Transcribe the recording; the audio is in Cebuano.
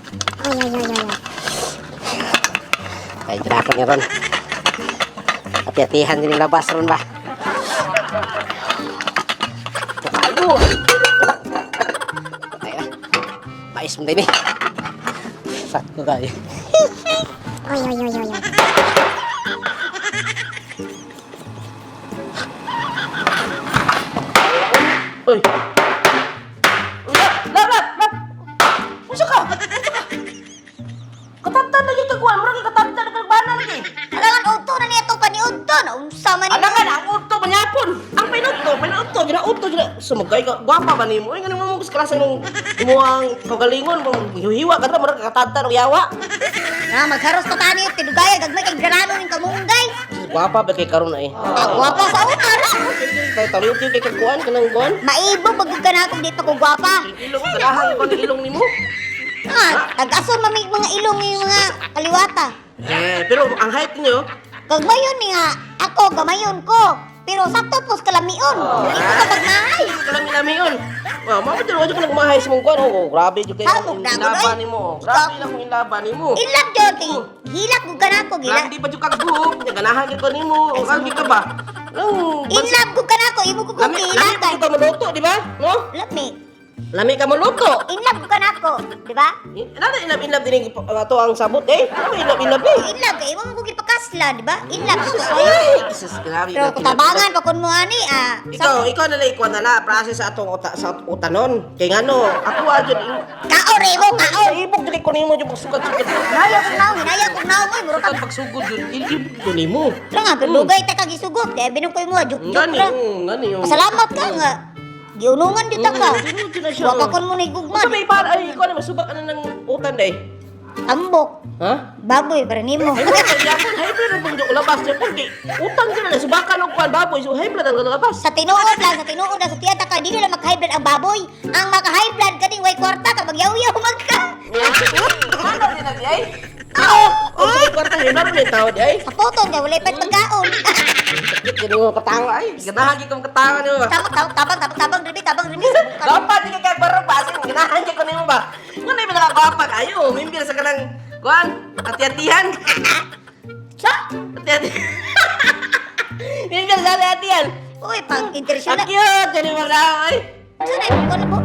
Ay, ay, ay, ay, ay. Ay, drakon ni ron. Ati-atihan din yung labas ron ba? Ayo! Ay, ah. Mais mo din eh. Sat ko kayo. Ay, ay, ay, ay, ay. Uy! Lap! Lap! Lap! Lap! Unsa ka? Unsa ka? Katantan lagi ka kuan, murag katantan ka bana lagi. Alangan udto na niya itong paniudto. Naunsa man ni. Alangan ang udto manyapon. Ang pinudto, pinudto, gina udto gina. Sumagay ka, gwapa ba nimo? Uy, ngano mo klase nung imuang kagalingon, hiwa ka ra murag katantan og yawa. Na, magharos pa tani yung tinugaya. Gagmay kay granano yung kamunggay. Gwapa ba kay karon ay? Ah, gwapa sa una ra. Kay taliw kay kay kuan kanang kuan. Maibog pag ka na akong di pa ko gwapa. Ilong ganahan ko ng ilong nimo. Ah, tag-ason mamig mga ilong yung mga kaliwata. Eh, pero ang height niyo, Gagmayon ni nga, ako gamayon ko. Pero sakto pos kalamion. Hindi ko kapag mahay. kalami-lami yun. Wow, mama dyan, wala ko nagmahay sa mong kuan. Oh, grabe jud kayo. Habog na ako, Inlaban doy. nimo. Oh. Grabe lang kung inlaban nimo. Ilap jud kay hilak gud ka nako gila. Grabe di pa jud kag buhok. Nya ganahan jud ko nimo. Kalbi ka ba? Nang Inlap gud ka nako imo ko kung Lami, lami hilakan. pa ka maluto, di ba? No? Lami. Lami ka maluto. Inlap gud ka nako, di ba? Nana inlab inlab din ato ang sabot eh. Ano inlab inlab eh. Inlap kay imo ko gipakasla, di ba? Inlap ko. Ay, Jesus, grabe. Pero kung tabangan pa kun mo ani ah. Ikaw, ikaw na lang ikuan na la, process sa atong uta, sa utanon. Kay ngano, ako adyo Kaon re mo, kaon. Ibog dili ko nimo jud pagsugad-sugad. Hinaya kong naong, hinaya kong naong oy, mura ka. Sugad pagsugod jud, ibog ko nimo. Pero nga, pero dugay ta kag isugot kay binom ko mo juk-juk Ngani, ra. ngani yung. Pasalamat ka nga. Giunungan jud ta ka. Sunod na siya. Wa pa kon mo ni gugma. Unsa may para ay ikaw na masubak ka na ng utan day. Tambok. Ha? Baboy para nimo. Ay mo yapon hybrid ang pang labas niya kay utang ka na subakan og kuan baboy so hybrid ang labas. Sa tinuod lang, sa tinuod lang, sa tiyata ka, dili lang maka-high blood ang baboy. Ang maka-high blood kaning way kwarta ka, magyaw-yaw man ka. Ano ni na ay? Oo. Oh, may kwarta hybrid ni tao di ay. Sa puton ka, walay pa'y pagkaon. Sakit gid mo katawa ay. Ganahan gid kong katawa nimo ba. Tabang, tabang, tabang, tabang, tabang, ribi, tabang, ribi. Gwapa di ka kag barong basin ganahan gid ko nimo ba. Ngano may nakagwapa kayo, mimbir sa kanang kuan ati-atihan. Sa? Ati-ati. Mimbir sa ati-atihan. Uy, pag Ang intersyon na. cute gani mo na ay. Saan ay, ano po?